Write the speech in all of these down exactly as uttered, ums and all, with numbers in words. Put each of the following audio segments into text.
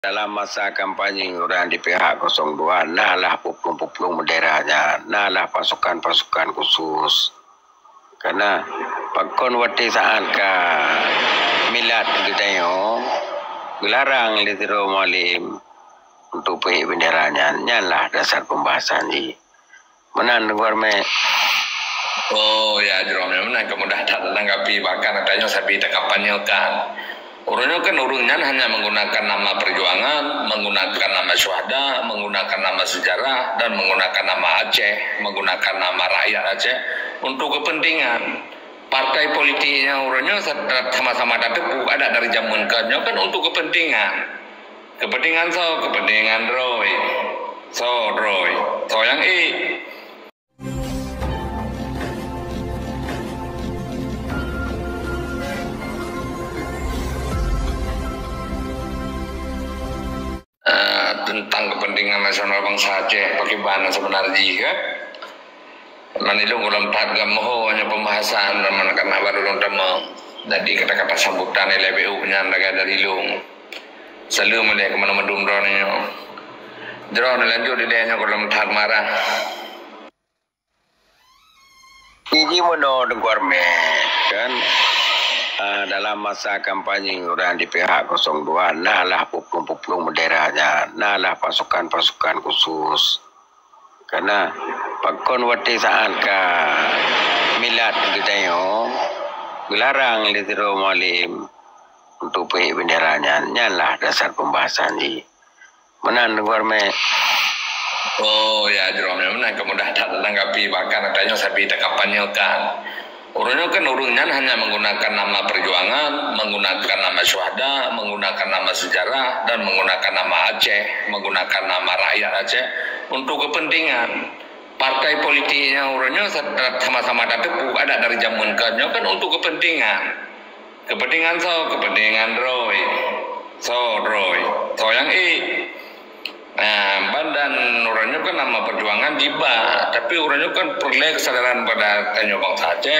Dalam masa kampanye ureuëng di pihak kosong dua, nah lah peuplueng-peuplueng bendera nyan, nah lah pasukan-pasukan khusus. Karena pakon watée saát ka milad geutanyoe, geularang lé sidroe mualim untuk peuék bendera nyan, nyan lah dasar pembahasan jih. Meunan, Teungku Armé. Oh ya, jroh meunan, ka mudah that tanggapi, bahkan tanyoe sabe takampanyekan. Ureuëng nyoe kan ureuëng nyan hanya menggunakan nama perjuangan, menggunakan nama syuhada, menggunakan nama sejarah, dan menggunakan nama Aceh, menggunakan nama rakyat Aceh untuk kepentingan. Partai politiknya ureuëng nyoe sa-, sama-sama tateupeue adat dari zaman ka nyoe kan untuk kepentingan. Kepentingan soe? Kepentingan droe. Soe droe? Soe nyang ék. Eh, tentang kepentingan nasional bangsa Aceh, pakriban seubeuna jih, kan? Man ilôn gohlom that gam moho nyoe pembahasan, man karena baru lôn tamong. Jadi kata-kata sambutan ilée B U nyan lagée dari lôn. Saleuem ilée keu mandum droeneuh nyoe. Jroh neulanjut ilée nyoe gohlom that marah. Jih meunoe, Teungku Armé, kan, ah, dalam masa kampanye ureuëng di pihak kosong dua, nah lah peuplueng-peuplueng bendera nyan, nah lah pasukan-pasukan khusus. Karena pakon watée saát ka milad geutanyoe, geularang lé sidroe mualim untuk peuék bendera nyan, nyan lah dasar pembahasan jih. Meunan, Teungku Armé. Oh ya, jroh meunan, ka mudah that tanggapi, bahkan tanyoe sabe takampanyekan. Ureuëng nyoe kan ureuëng nyan hanya menggunakan nama perjuangan, menggunakan nama syuhada, menggunakan nama sejarah, dan menggunakan nama Aceh, menggunakan nama rakyat Aceh untuk kepentingan. Partai politiknya ureuëng nyoe sa-, sama-sama tateupeue adat dari zaman ka nyoe kan untuk kepentingan. Kepentingan soe? Kepentingan droe. Soe droe? Soe nyang ék. Nah, ban dan ureuëng nyoe kan nama perjuangan jiba, tapi ureuëng nyoe kan peureulée kesadaran pada tanyoe bangsa Aceh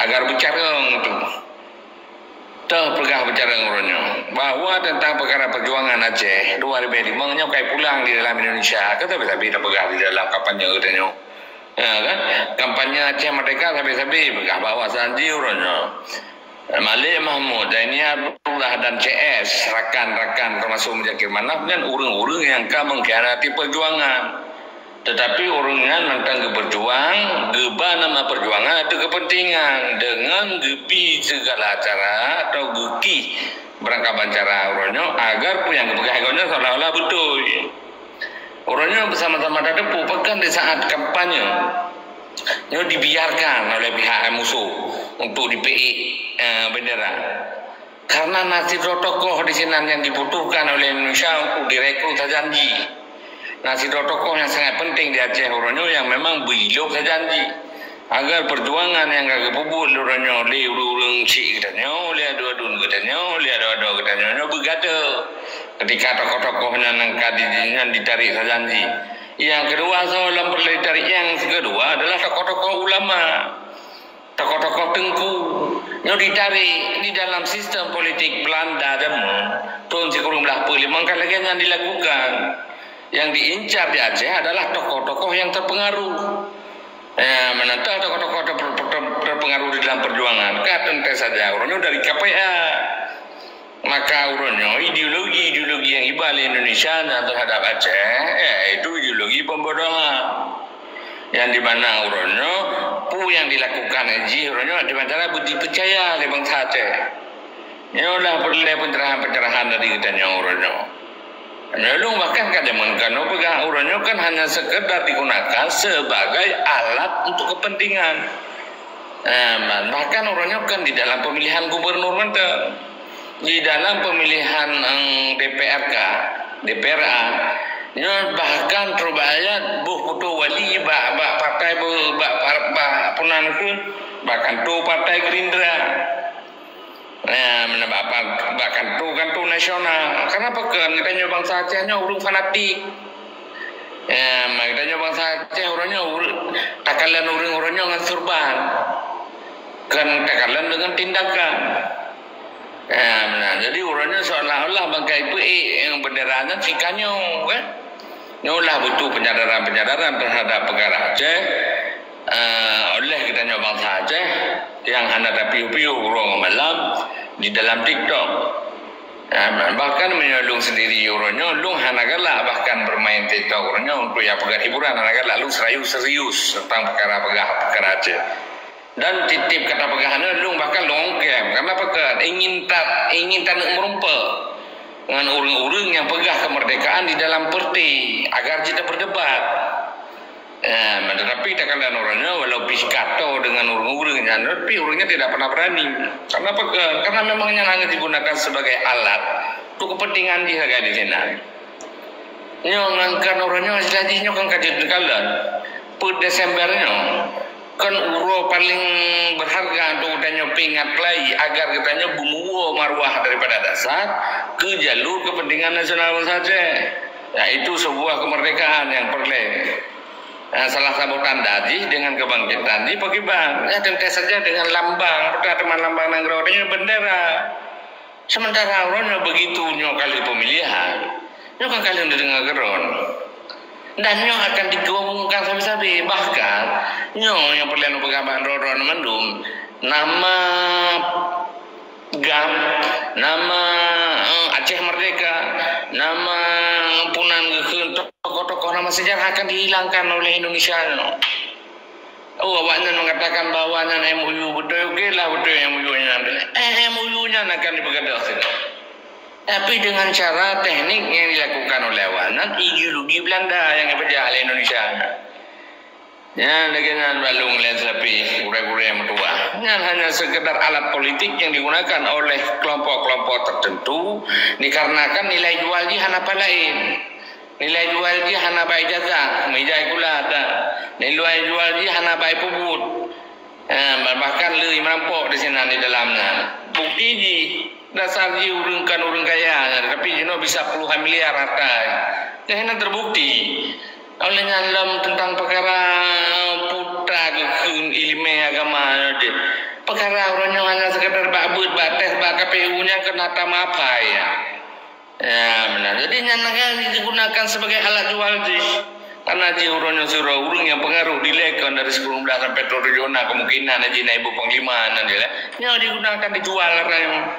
agar beucarông tu. Toh peugah beucarông ureuëng nyoe bahwa tentang peukara perjuangan Aceh dua ribu lima nyoe kai pulang di dalam Indonesia, ka sabe-sabe tapeugah di dalam kampanye geutanyoe. Ya kan? Kampanye Aceh Merdeka sabe-sabe peugah bahwa janji ureuëng nyoe. Malik Mahmud, Zaini Abdullah dan C S, rakan-rakan termasuk Muzakir Manaf dan ureuëng-ureuëng nyang ka mengkhianati perjuangan. Tetapi ureuëng nyan mantong geuperjuang, geuba nama perjuangan ateueh kepentingan dengan geubi segala cara atau geukih beurangkaban cara ureuëng nyoe agar peue nyang geupeugah gobnyan seolah-olah beutôi. Ureuëng nyoe beusama-sama tateupeue pakon di saat kampanye nyoe dibiarkan oleh pihak musuh untuk dipeuék, eh, bendera. Karena na sidroe tokoh di sinan nyang dibutuhkan oleh Indonesia untuk direkrut sajanji. Na sidroe tokoh nyang sangat penting di Aceh uroe nyoe nyang memang beuilok sajanji. Agar perjuangan nyang ka geupeubuet uroe nyoe lé ureuëng-ureuëng chik geutanyoe, lé aduen-aduen geutanyoe, lé adoe-adoe geutanyoe nyoe beugadoh. Ketika tokoh-tokoh nyan nyang ka di, nyan ditarék sajanji. Nyang keudua, soe lom peureulée ditarék, nyang keudua adalah tokoh-tokoh ulama. Tokoh-tokoh teungku nyoe ditarék di dalam sistem politik Belanda jameun thon sikureueng blah peuet limong ka lagée nyan dilakukan. Yang diincar di Aceh adalah tokoh-tokoh yang terpengaruh. Ya, manantang tokoh-tokoh ter-, ter-, terpengaruh di dalam perjuangan, ka teuntée saja uroe nyoe dari K P A. Maka uroe nyoe ideologi-ideologi nyang iba lé Indonesia na teuhadap Aceh, yaitu ideologi pembodohan. Yang di mana uroe nyoe peue nyang dilakukan jih uroe nyoe di antara dipercaya lé bansa Aceh. Nyoe lah peureulée pencerahan-pencerahan dari geutanyoe uroe nyoe. Nyoe lôn bahkan ka jameun keunoe peugah uroe nyoe kan hanya sekedar digunakan sebagai alat untuk kepentingan. Eh, bahkan uroe nyoe kan di dalam pemilihan gubernur mantong. Di dalam pemilihan, eh, D P R K, D P R A, nyoe bahkan trok bak ayat boh putôh wali bak, bak partai, bak, bak, bak, peue nan keuh, bahkan tu partai Gerindra. Nah, meunan bak, bak, bak kanto-kanto nasional. Kenapa keu geutanyoe bansa Aceh nyoe ureuëng fanatik? Ya, geutanyoe bansa Aceh uroe nyoe ureuëng, takalon ureuëng uroe nyoe ngon surban. Kon takalon deungon tindakan. Ha, meunan. Jadi, uroe nyoe seolah-olah bangkai peuék nyang bendera nyan si Kanyo, kan? Nyoe lah butuh penyadaran-penyadaran terhadap peukara Aceh, eh, oleh geutanyoe bansa Aceh nyang hana tapiôh-piôh uroe ngon malam di dalam TikTok. Eh, bahkan meunyoe lôn sendiri uroe nyoe, lôn hana galak bahkan bermain TikTok uroe nyoe untuk nyang peugah hiburan, hana galak. Lôn serius-serius tentang peukara peugah peukara Aceh. Dan tiep-tiep ka tapeugah nyoe, lôn bahkan lôn ongkém. Karena apa? Keu ingin ta-, ingin taneuk meurumpok ngon ureuëng-ureuëng nyang peugah kemerdekaan di dalam peureté agar jeuet taberdebat. Eh, tetapi takalon uroe nyoe, walau pih ka toe deungon ureuëng-ureuëng nyan, tapi ureuëng nyan tidak pernah berani. Karena apa? Keu-, karena memang nyan hanya digunakan sebagai alat untuk kepentingan jih sagai di sinan. Nyoe ngon kan uroe nyoe, sila jih nyoe kan ka jeuet takalon. Peuet Desember nyoe kan uroe paléng berharga untuk geutanyoe peuingat lagi agar geutanyoe beumuwoe maruah daripada dasar keu jalur kepentingan nasional bansa Aceh, yaitu sebuah kemerdekaan nyang peureulée. Nah, salah saboh tanda jih dengan kebangkitan jih pakriban. Ya, tentu saja dengan lambang, peugah teuma lambang nanggroe, dengan bendera. Sementara uroe nyoe begitu nyoe ka lheueh pemilihan, nyoe kan ka lheueh neudeungoe keudroe. Dan nyoe akan digabungkan sabe-sabe. Bahkan, nyoe nyang peureulée neupeugah bak droe-droe mandum, nama GAM, nama, eh, Aceh Merdeka, nama punan geukheun tokoh-tokoh, nama sejarah akan dihilangkan oleh Indonesia nyoe. Oh, awaknyan mengatakan bahwa nyan M O U beutôi, oke lah beutôi M O U nyan. Eh, M O U nyan akan dipeugah sinan. Tapi dengan cara teknik yang dilakukan oleh awaknyan, ideologi Belanda yang dipeujak oleh Indonesia. Nyan lagée nyan bak lôn lé sapi, gurée-gurée meutuah. Nyan hanya sekedar alat politik yang digunakan oleh kelompok-kelompok tertentu dikarenakan nilai jual jih hana pat laén. Nilai jual jih hana bak ijazah, meujai kula that. Nilai jual jih hana bak peubuet. Eh, bahkan le merampok di sinan di dalam nyan. Bukti jih, dasar jih ureuëng kan ureuëng kaya nyan, tapi jinoe bisa puluhan miliar harta. Nyan terbukti. Oleh nyan lom tentang peukara putra geukheun iéleumé agama nyoe jih. Peukara uroe nyoe hanya sekadar bak beuet, bak tes, bak K P U nyan keuneuk tameuapai ya. Ya, meunan. Jadi, nyan kan digunakan sebagai alat jual jih. Karena jih uroe nyoe sidroe ureuëng nyang pengaruh dilée kon dari sikureueng blaih sampai trok tujoh na kemungkinan jih na ibu panglima nan jih lah. Nyoe digunakan dijual orang.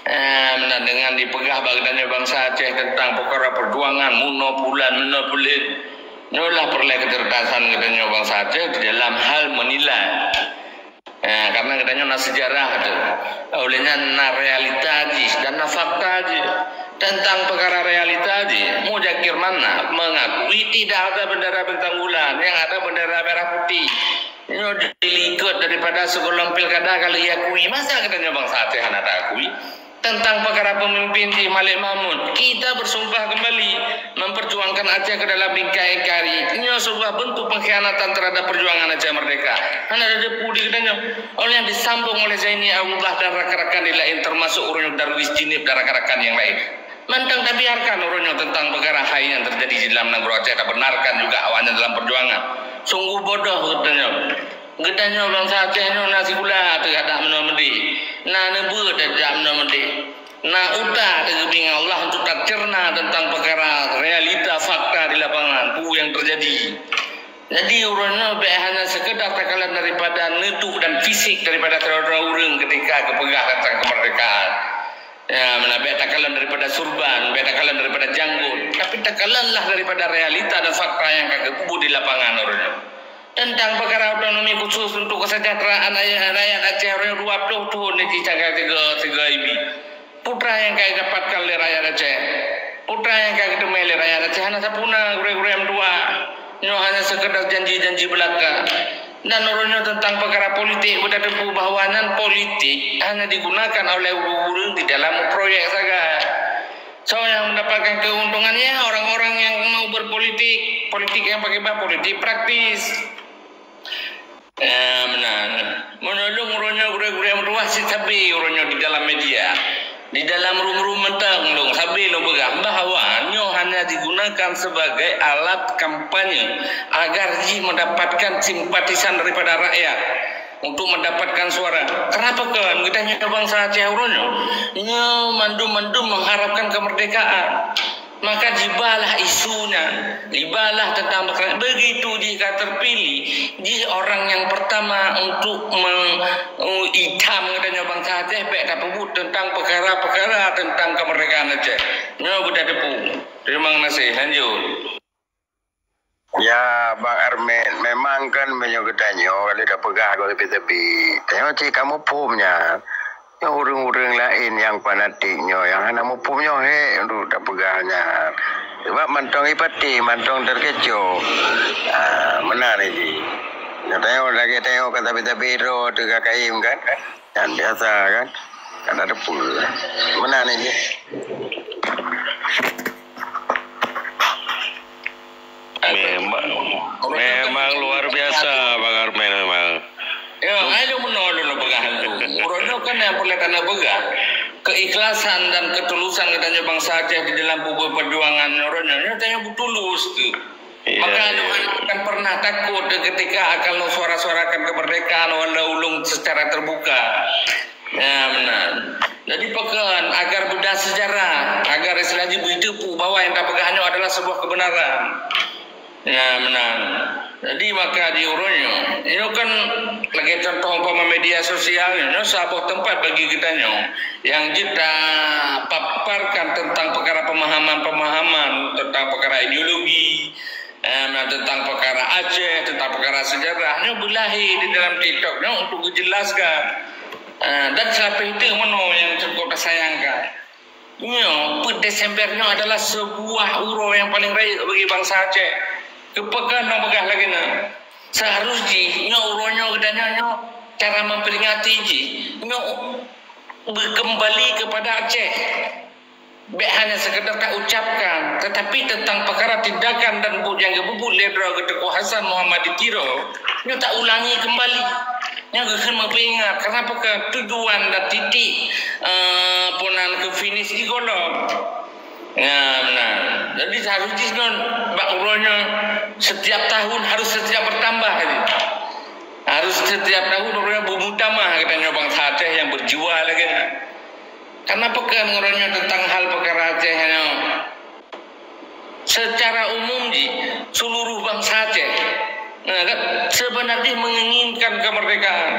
Eh, meunan dengan dipeugah bak geutanyoe bansa Aceh tentang peukara perjuangan, meunoe pulan, meunoe pulan. Nyoe lah peureulée keucerdasan geutanyoe bansa Aceh di dalam hal menilai. Eh, karena geutanyoe na sejarah tu. Oleh nyan na realita jih dan na fakta jih. Tentang peukara realita jih, Muzakir Manaf mengakui tidak ada bendera bintang bulan, yang ada bendera merah putih. Nyoe dilikot daripada sigohlom pilkada ka lheueh akui. Masa geutanyoe bansa Aceh hana taakui? Tentang peukara pemimpin jih Malik Mahmud, kita bersumpah kembali memperjuangkan Aceh ke dalam bingkai N K R I. Nyoe sebuah bentuk pengkhianatan terhadap perjuangan Aceh Merdeka. Hana ada depu di geutanyoe. Oleh yang disambung oleh Zaini Abdullah dan rakan-rakan di lain, termasuk Ureuëng Darwis Jinib dan rakan-rakan yang lain. Mantong tabiarkan uroe nyoe tentang peukara hai yang terjadi di dalam nanggroe Aceh, tabenarkan juga awaknyan dalam perjuangan. Sungguh bodoh geutanyoe. Geutanyoe bansa Aceh nyoe na sikula teuh adak meunoe meudeh, na neubeuet adak meunoe meudeh, na utak teuh geubri ngon Allah untuk tacerna tentang peukara realita fakta di lapangan, peue nyang teujadi. Jadi, uroe nyoe bék hanya sekedar takalon daripada neuduek dan fisik daripada sidroe-droe ureuëng ketika geupeugah tentang kemerdekaan. Ya, meunan bék takalon daripada surban, bék takalon daripada janggut, tapi takalonlah daripada realita dan fakta nyang ka geupeubuet di lapangan uroe nyoe. Tentang peukara otonomi khusus untuk kesejahteraan rakyat, rakyat Aceh uroe nyoe dua ploh thon jih canggai tiga, tiga ibi. Peue nyang ka jidapatkan lé rakyat Aceh? Peue nyang ka geuteumé lé rakyat Aceh? Hana sapeue na, gurée-gurée meutuah. Nyoe hanya sekedar janji-janji belaka. Dan uroe nyoe tentang peukara politik, beutateupeue bahwa nyan politik hanya digunakan oleh ureuëng-ureuëng di dalam proyek sagai. Soe nyang mendapatkan keuntungan? Ya, orang-orang yang mau berpolitik. Politik nyang pakriban? Politik praktis. Ya, meunan. Meunyoe lôn uroe nyoe gurée-gurée meutuah, sit sabe uroe nyoe di dalam media. Di dalam rum-rum mantong lôn sabe lôn peugah bahwa nyoe hanya digunakan sebagai alat kampanye agar jih mendapatkan simpatisan daripada rakyat. untuk mendapatkan suara. Kenapa kan geutanyoe bansa Aceh uroe nyoe? Nyoe mandum-mandum mengharapkan kemerdekaan. Maka jibalah isu nyan, jibalah tentang perkara. Begitu jih ka terpilih, jih orang yang pertama untuk meng-, uh, itam geutanyoe bansa Aceh, bèk tapeubuet tentang perkara-perkara tentang kemerdekaan Aceh. Nyoe beutateupeue. Terima kasih. Lanjut. Ya, Bang Armet, memang kan meunyoe geutanyoe, kalau dah peugah geuh tepi-tepi, tanyoe cit kamoe phom nyan. Nyoe ureueng-ureueng laén nyang fanatik nyoe, nyang hana muphom nyoe hék untuk tapeugah nyan. Sebab mantong ipatéh, mantong terkecoh. Ah, meunan jih. Nyoe tanyoe lagèe tanyoe ka tabi-tabi droe teuka kayém kan? Nyan biasa kan? Kan ada pun. Meunan jih. Memang, memang luar biasa, Bang Armet memang. Ya, ayo meunoe lôn peugah tu. Uroe nyoe kan nyang peureulèe taneuk peugah. Keikhlasan dan ketulusan geutanyoe bansa Aceh di dalam peubuet perjuangan uroe nyoe, nyoe tanyoe beutulus tu. Iya, maka iya. Akan pernah takut ketika akan suara-suarakan kemerdekaan walau ulung secara terbuka. Ya, benar. Jadi, pakon agar beudah sejarah, agar istilah jih beuteupeue bahwa nyang tapeugah nyoe adalah sebuah kebenaran. Ya, benar. Jadi, maka di uroe nyoe, nyoe kan lagèe contoh umpama media sosial nyoe, nyoe saboh tempat bagi geutanyoe nyang jeuet tapaparkan tentang perkara pemahaman-pemahaman, tentang perkara ideologi, eh, tentang perkara Aceh, tentang perkara sejarah. Nyoe beulahé di dalam TikTok nyoe untuk geujelaskan. Eh, dan seulapeh itu meunoe nyang cukup tersayangkan. Nyoe, peuet Desember nyoe adalah sebuah uroe nyang paleng rayeuk bagi bansa Aceh. Keupeue keunoe peugah lagèe nyoe? Seharus jih nyoe uroe nyoe geutanyoe nyoe cara memperingati jih nyoe beukeumbali keupada Aceh. Bèk hanya sekedar taucapkan, tetapi tentang perkara tindakan dan buet nyang geupeubuet lé droe Teuku Hasan Muhammad di Tiro, nyoe taulangi keumbali. Nyoe geukheun meupeuingat, kenapa keu tujuan dan titik, eh, peue nan keu finish di goal. Nah, nah. Jadi, harus jih nyoe bak uroe nyoe setiap tahun harus setiap bertambah lagi. Harus setiap tahun uroe nyoe beumutamah geutanyoe bansa Aceh nyang berjiwa lagèe nyan. Karena peue keuh uroe nyoe tentang hal perkara Aceh nyoe. Secara umum jih, seluruh bansa Aceh, nah, kan, sebenarnya menginginkan kemerdekaan.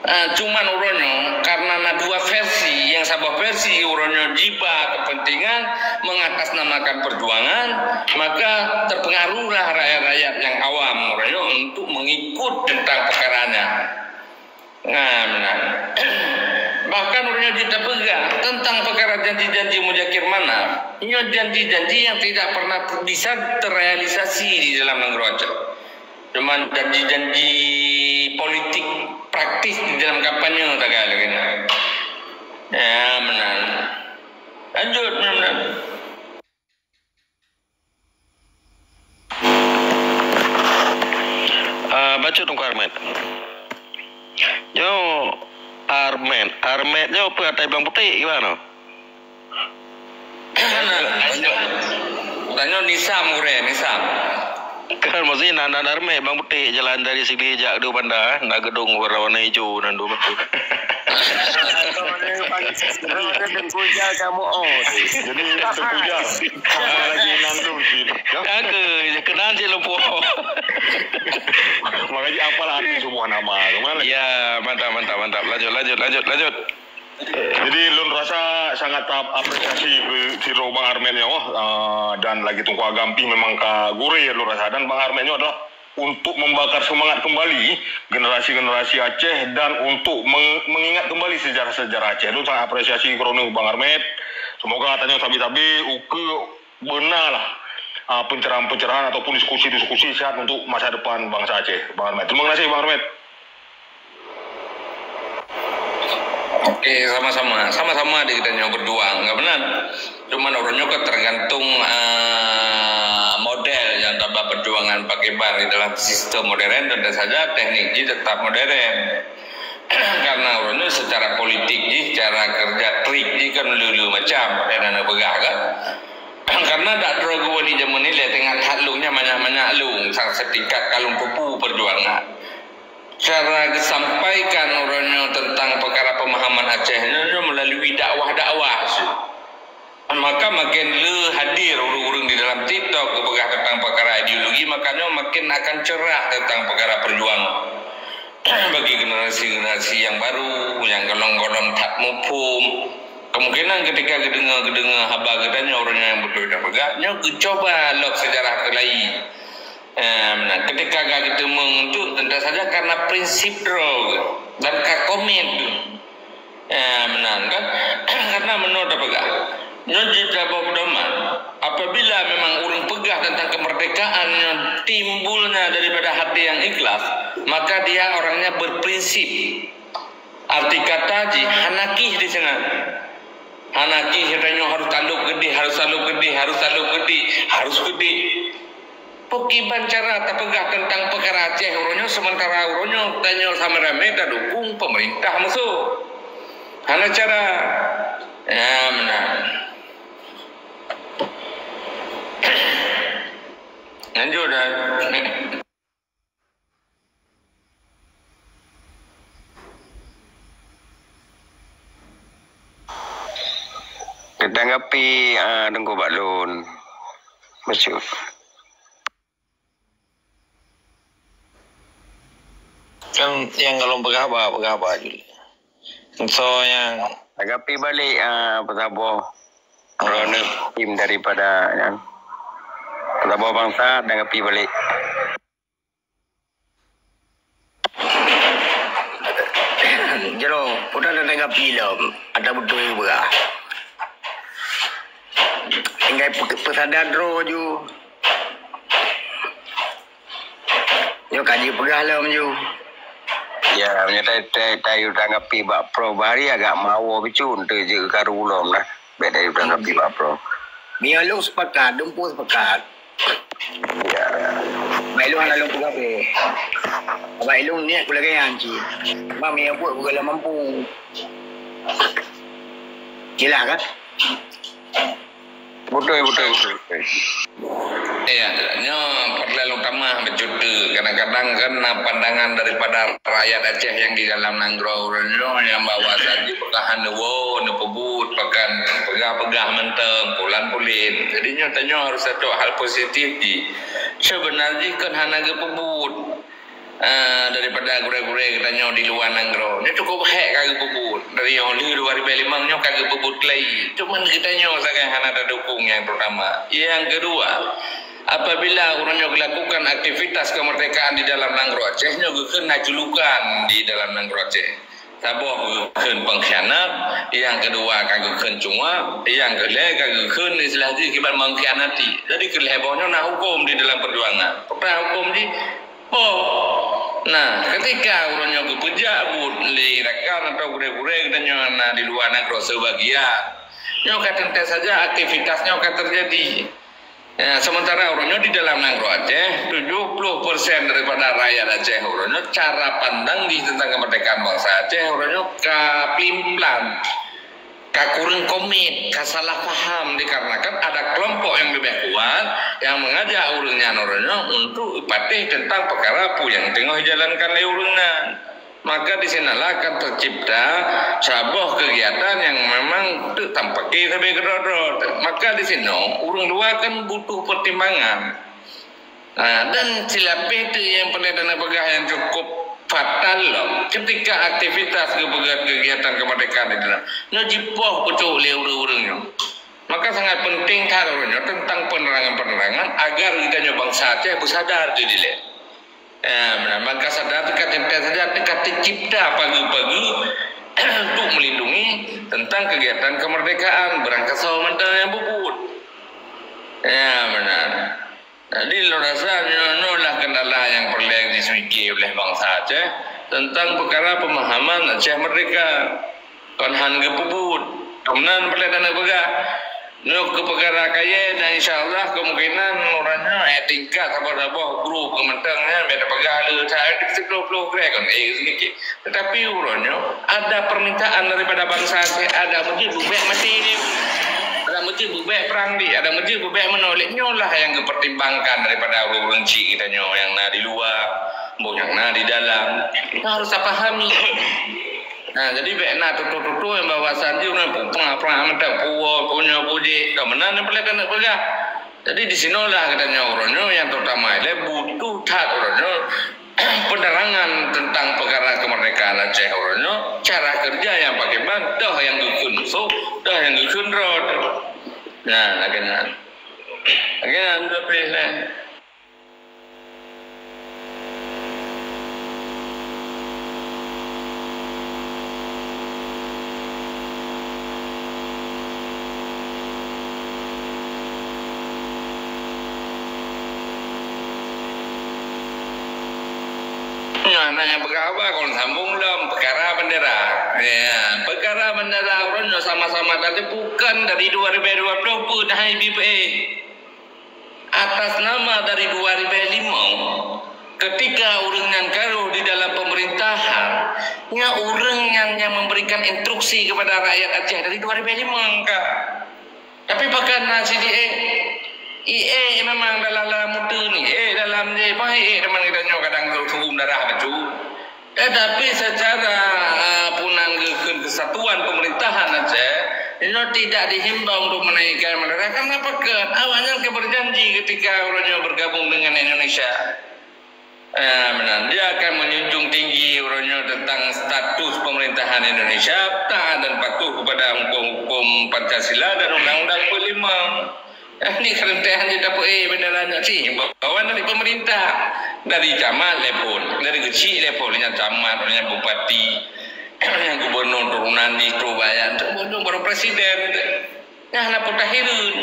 Ah, cuman uroe nyoe, karena na dua versi, nyang saboh versi uroe nyoe jiba kepentingan mengatasnamakan perjuangan, maka terpengaruhlah rakyat-rakyat nyang awam uroe nyoe untuk mengikut tentang perkara nyan. Nah, nah. Bahkan uroe nyoe jeuet tapeugah tentang perkara janji-janji Muzakir Manaf. Nyoe janji-janji yang tidak pernah bisa terrealisasi di dalam nanggroe Aceh. Cuman janji-janji politik praktis di dalam kampanye tagai lagèe nyan. Ya, meunan. Lanjut, meunan. Ah, bacut Teungku Armet. Nyoe Armet, Armet nyoe peue atai blang putéh gimana? Tanyoe, tanyoe Nisam gurèe, Nisam. Kan mesti na, na Armet blang putéh jalan dari sini jak Dua Banda, na gedung warna-warna ijo nan dua betul. Jadi Teungku Ujang kamu oh. Jadi Teungku Ujang, sama lagi nan dulu sih. Aku kenal je lupa. Makanya apalah arti semua nama. Kemana? Ya, mantap, mantap, mantap. Lanjut, lanjut, lanjut, lanjut. Jadi lôn rasa sangat ap-, apresiasi keu sidroe Bang Armet nyoe, ah, dan lagi Teungku Agam pih memang ka gurèe lôn rasa, dan Bang Armet nyoe adalah untuk membakar semangat kembali generasi-generasi Aceh dan untuk meng-, mengingat kembali sejarah-sejarah Aceh. Lôn sangat apresiasi keuroe Bang Armet. Semoga tanyoe sabe-sabe ukeue benalah, ah, pencerahan-pencerahan ataupun diskusi-diskusi sehat untuk masa depan bangsa Aceh, Bang Armet. Terima kasih, Bang Armet. Oke, sama-sama. Sama-sama di kita nyoe berjuang, ka meunan. Cuman uroe nyoe kan tergantung, ah, model nyang tabak perjuangan pakriban di dalam sistem modern, tentu saja teknik jih tetap modern. Karena uroe nyoe secara politik jih, secara kerja trik jih kan leu-leu macam, ada na peugah kan. Karena dak droe geuwali jameun ilèe teuingat that lôn nyan manyak-manyak lôn, sang setingkat ka lôn peupu perjuangan. Cara geusampaikan uroe nyoe teuntang peukara peumahaman Aceh nyoe, nyoe meulalu dakwah-dakwah su. Maka maken le hadir ureuëng-ureuëng di dalam TikTok geupeugah teuntang peukara ideologi, maka nyoe maken akan cerah teuntang peukara peujuangan bagi generasi-generasi nyang baru, nyang golom-golom that muphom. Kemungkinan ketika geudeungoe-geudeungoe haba geutanyoe uroe nyoe nyang beutôi tapeugah, nyoe geucoba lok seujarah keulayi. Em, nah, ketika ka geuteumeung untuk, tentu saja karena prinsip droe dan ka komit. Em, nah, kan? Karena meunoe tapeugah, nyoe jeuet taboh peudoman. Apabila memang ureuëng peugah tentang kemerdekaan yang timbulnya daripada hati yang ikhlas, maka dia orangnya berprinsip. Arti kata jih hana kih di sinan. Hana kih tanyoe harus talop geude, harus talop geude, harus talop geude, harus geude. Peue kiban cara tapeugah teuntang peukara Aceh uroe nyoe, seumeuntara uroe nyoe tanyoe sama ramé tadukong peumeurintah musoh? Hana cara. Ya, meunan. Lanjut dah. Geutanggapi, ah, Teungku Baklôn. Bacut. Kan nyang golom peugah haba, peugah haba ju lé. Soe nyang tanggapi balik, ah, peusaboh. Droeneuh tim daripada nyan. Peusaboh bansa tanggapi balik. Jroh, peue na tanggapi lom, ata beutôi peugah. Tinggai pe-, peusadar droe ju. Nyoe ka jipeugah lom ju. Ya, meunyoe ta-, ta-, tayue tanggapi bak Prof Bahari agak mawoe bacut, teu jeuet karu lom nah. Bèk tayue tanggapi bak Prof. Meunyoe lôn sepakat, dum pun sepakat. Ya. Bak ilôn hana lôn peugah bèk. Bak ilôn niet kulagèe nyan cit. Cuma meunyoe buet, buet lam mampu. Jelas kan? Beutôi, beutôi, beutôi, beutôi. Ya, nyoe peureulèe lôn tamah bacut. Kadang-kadang kan na pandangan daripada rakyat Aceh nyang di dalam nanggroe uroe nyoe nyang bahwa saji peugah neuwoe, neupeubuet, bahkan peugah-peugah mantong, pulan-pulen. Jadi nyoe tanyoe harus ateueh hal positif jih. Seubeuna jih kon hana geupeubuet. Ah, daripada gurèe-gurèe geutanyoe di luwa nanggroe. Nyoe cukup hék ka geupeubuet. Dari nyang lheueh dua ribèe limong nyoe ka geupeubuet lagi. Cuman geutanyoe sagai hana tadukong nyang pertama. Yang kedua, apabila ureueng nyoe geulakukan aktivitas kemerdekaan di dalam nanggroe Aceh, nyoe geukheun na julukan di dalam nanggroe Aceh. Saboh geukheun pengkhianat, yang kedua ka geukheun cungoh, yang keulhèe ka geukheun istilah jih kiban mengkhianati. Jadi keulhèe boh nyoe na huköm di dalam perjuangan. Peue huköm jih? Oh, nah, ketika ureueng nyoe geupeujak buet lé rakan atau gurèe-gurèe geutanyoe na di luwa nanggroe sebagian, nyoe ka teuntèe saja aktivitas nyoe ka teujadi. Ya, sementara ureueng nyoe di dalam nanggroe Aceh, tujuh puluh persen daripada rakyat Aceh ureueng nyoe cara pandang jih tentang kemerdekaan bangsa Aceh ureueng nyoe ka plimplan. Ka kureueng komit, ka salah paham dikarenakan ada kelompok yang lebih kuat yang mengajak ureueng nyan ureueng nyoe untuk patéh tentang peukara peue nyang teungoh ijalankan lé ureueng nyan. Maka di sinalah akan tercipta saboh kegiatan yang memang teuk tampake sabe keudroe-droe. Maka di sinoe ureueng luwa kan butuh pertimbangan. Ha, dan silapeh teuk nyang peureulèe tapeugah nyang cukup fatal lom, ketika aktivitas geupeugah kegiatan kemerdekaan di dalam nyoe jipoh peucok lé ureueng-ureueng nyoe. Maka sangat penting that ureueng nyoe tentang penerangan-penerangan agar geutanyoe bansa Aceh beusadar diri dilèe. Ya, meunan. Maka sadar teuka teuntèe saja teuka teucipta pageue-pageue untuk melindungi tentang kegiatan kemerdekaan, beurangkasoe mantong nyang bubut. Ya, meunan. Jadi, lôn rasa nyoe, nyoe lah kendala nyang peureulèe jiseuike oleh bansa Aceh tentang peukara peumahaman Aceh Merdeka. Kon han geupeubuet. Meunan peureulèe taneuk peugah. Nyoe keu peukara kayèe dan insya Allah kemungkinan uroe nyoe, eh, tingkat saboh-saboh grup keu mantong nyan, bèk tapeugah le that, eh, siplôh-plôh grade kon, eh, sedikit. Tetapi uroe nyoe ada permintaan daripada bansa Aceh, ada meujeuet beubèk maté lé, ada meujeuet beubèk prang lé, ada meujeuet beubèk meunoe lé. Nyoe lah nyang geupertimbangkan daripada ureueng-ureueng chik geutanyoe nyang na di luwa. Nyang na di dalam. Nyan harus tapahami. Nah, jadi bèk na tutoe-tutoe nyang bahwa sanjung na pupang-pang mantong puwoe, punyoe, pujék. Ka meunan nyang peureulèe keuneuk peugah. Jadi di sinoe lah geutanyoe uroe nyoe nyang terutama ilèe butuh that uroe nyoe penerangan tentang peukara kemerdekaan Aceh uroe nyoe, cara kerja nyang pakriban, toh nyang geukheun musoh, toh nyang geukheun droe. Nah, lagèe nyan. Lagèe nyan leubeh lé. Nyan, na nyang peugah haba kon sambung lom peukara bendera. Ya, peukara bendera uroe nyoe sama-sama tadi bukan dari dua ribu dua puluh pun hai B P A. Atas nama dari dua ribu lima, ketika ureueng nyan ka rôh di dalam pemerintahan, nyan ureueng nyan nyang memberikan instruksi kepada rakyat Aceh dari dua ribu lima ka. Tapi pakon na C D A, I A memang dalam, dalam muteun, I A dalam je, bah I A teuma geutanyoe kadang suhum darah bacut. Tetapi secara, ah, peue nan geukheun kesatuan pemerintahan Aceh, nyoe tidak dihimbau untuk menaikkan bendera. Karena pakon? Awak nyan ka berjanji ketika uroe nyoe bergabung dengan Indonesia. Eh, meunan, dia akan menjunjung tinggi uroe nyoe tentang status pemerintahan Indonesia, taat dan patuh kepada hukum-hukum Pancasila dan Undang-Undang empat puluh lima. Eh, ni kerenteh hana tapeuék bendera nyan sih, bawaan dari pemerintah, dari camat level, dari kecil level, nyan camat, nyan bupati, nyan gubernur turunan di Tubayan, gubernur baru presiden. Nyan hana peutahireuen.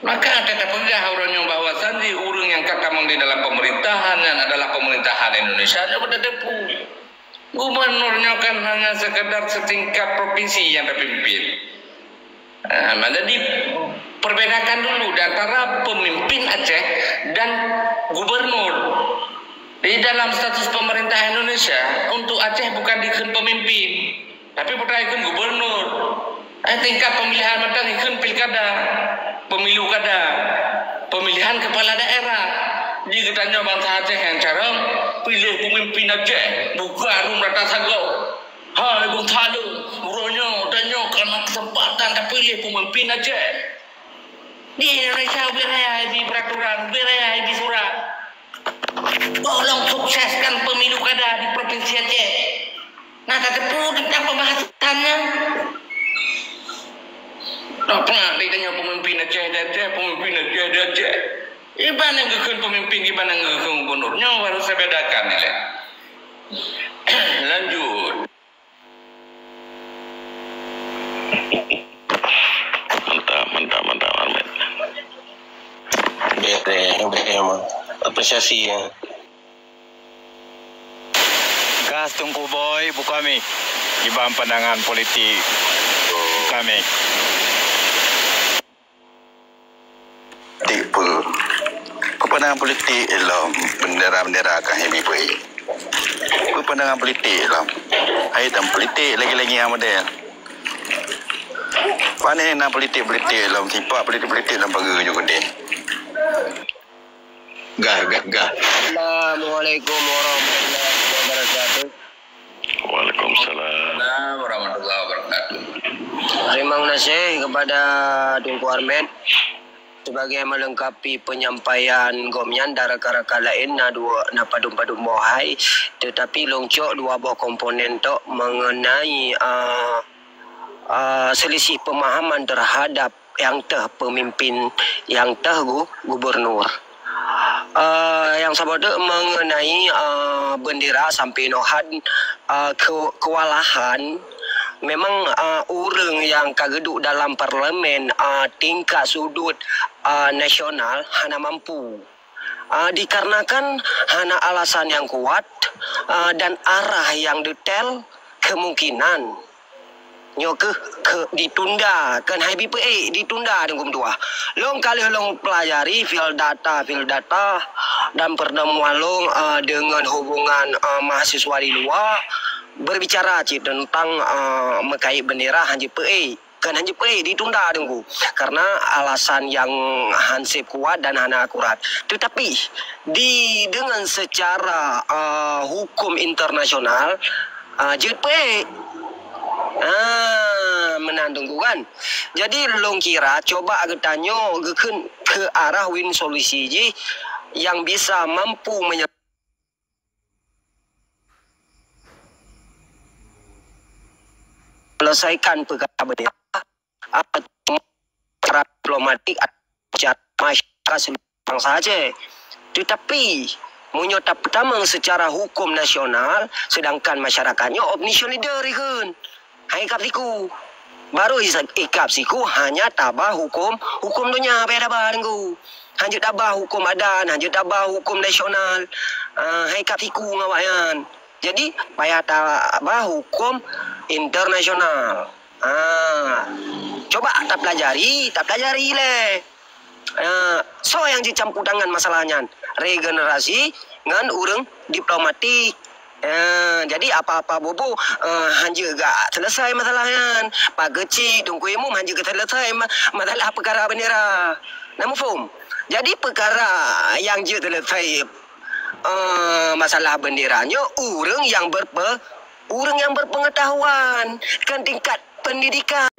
Maka ka tapeugah uroe nyoe bahwa sanjih ureueng nyang ka tamong di dalam pemerintahan nyan adalah pemerintahan Indonesia nyoe beutateupeue. Gubernur nyoe kan hanya sekedar setingkat provinsi yang terpimpin. Ah, jadi perbedakan dulu di antara pemimpin Aceh dan gubernur. Di dalam status pemerintah Indonesia, untuk Aceh bukan dikheun pemimpin, tapi peue dikheun gubernur. Eh, tingkat pemilihan mantong dikheun pilkada, pemilu kada, pemilihan kepala daerah. Di geutanyoe bansa Aceh nyang carông, piléh pemimpin Aceh, buka rum rata sagoe. Hai bansa lôn, uroe nyoe tanyoe kana kesempatan tapiléh pemimpin Aceh. Di Indonesia ubé raya ibi peraturan, ubé raya ibi surat. Tolong sukseskan pemilu kada di Provinsi Aceh. Nah, tateupeue tentang pembahasannya. Nah, pernah ditanya pemimpin Aceh di Aceh, pemimpin Aceh di Aceh. Iban nyang geukheun pemimpin, iban nyang geukheun gubernur. Nyoe harus saya bedakan nilai. Lanjut. Mantap, mantap, mantap, Ahmed. Bere, bere, Mak. Apresiasi, ya. Gas Teungku Boy, buka mic. Iban pandangan politik, buka mic. Politik peue? Peue pandangan politik lom bendera-bendera ka hibi bui? Peue pandangan politik lom? Hai dan politik lagi-lagi nyang model. Pane na politik-politik lom, sipak politik-politik lom pageue ju keudeh. Gah, gah, gah. Assalamualaikum warahmatullahi wabarakatuh. Waalaikumsalam. Waalaikumsalam warahmatullahi wabarakatuh. Terima kasih kepada Teungku Ahmed sebagai melengkapi penyampaian gobnyan dan rakan-rakan lain na dua, na padum-padum boh hai, tetapi lôn cok dua boh komponen tok mengenai, ah, ah, selisih pemahaman terhadap nyang teuh pemimpin, nyang teuh gu-, gubernur. Eh, nyang saboh teuk mengenai, eh, bendera sampai nohat, eh, ke-, kewalahan. Memang, eh, ureueng nyang ka geuduek dalam parlemen, eh, tingkat sudut, eh, nasional hana mampu. Ah, dikarenakan hana alasan nyang kuat, ah, dan arah nyang detail, kemungkinan nyoe keuh keu ditunda, keuhai B P A ditunda deungon dua. Lôn ka lheueh lôn pelajari field data, field data dan pertemuan lôn, ah, deungon hubungan, ah, mahasiswa di luwa berbicara cit tentang, ah, meukait bendera han jipeue. Kan hana jeuet peuék, ditunda Teungku karena alasan yang hanseb kuat dan hana akurat. Tetapi di dengan secara uh, hukum internasional uh, jeuet peuék. Ah, meunan Teungku kan. Jadi lôn kira coba geutanyoe geukheun ke arah win solusi jih yang bisa mampu menyelesaikan menyelesaikan perkara bendera, ah, secara diplomatik, secara masyarakat seluruh bangsa Aceh. Tetapi meunyoe tapeutamong secara hukum nasional, sedangkan masyarakat nyoe opposition leader ikheun. Hai kap siku. Baru isa- ikap siku hanya tabah hukum, hukum donya payah tabah Teungku. Hanjeuet tabah hukum adat, hanjeuet tabah hukum nasional. Ah, hai kap siku ngon awaknyan. Jadi payah tabah hukum internasional. Ah, coba tapelajari, tapelajari lé. Ah, soe nyang jicampur tangan masalah nyan? Regenerasi ngon ureuëng diplomatik. Ah, jadi apa-apa bobo uh, hanjeuet gak selesai masalah nyan. Pak Keuchik, Teungku Imum hanjeuet gak selesai ma- masalah perkara bendera. Na muphom? Jadi perkara yang jeuet selesai uh, masalah bendera nyoe ureuëng yang berpe ureuëng yang berpengetahuan kan tingkat pendidikan.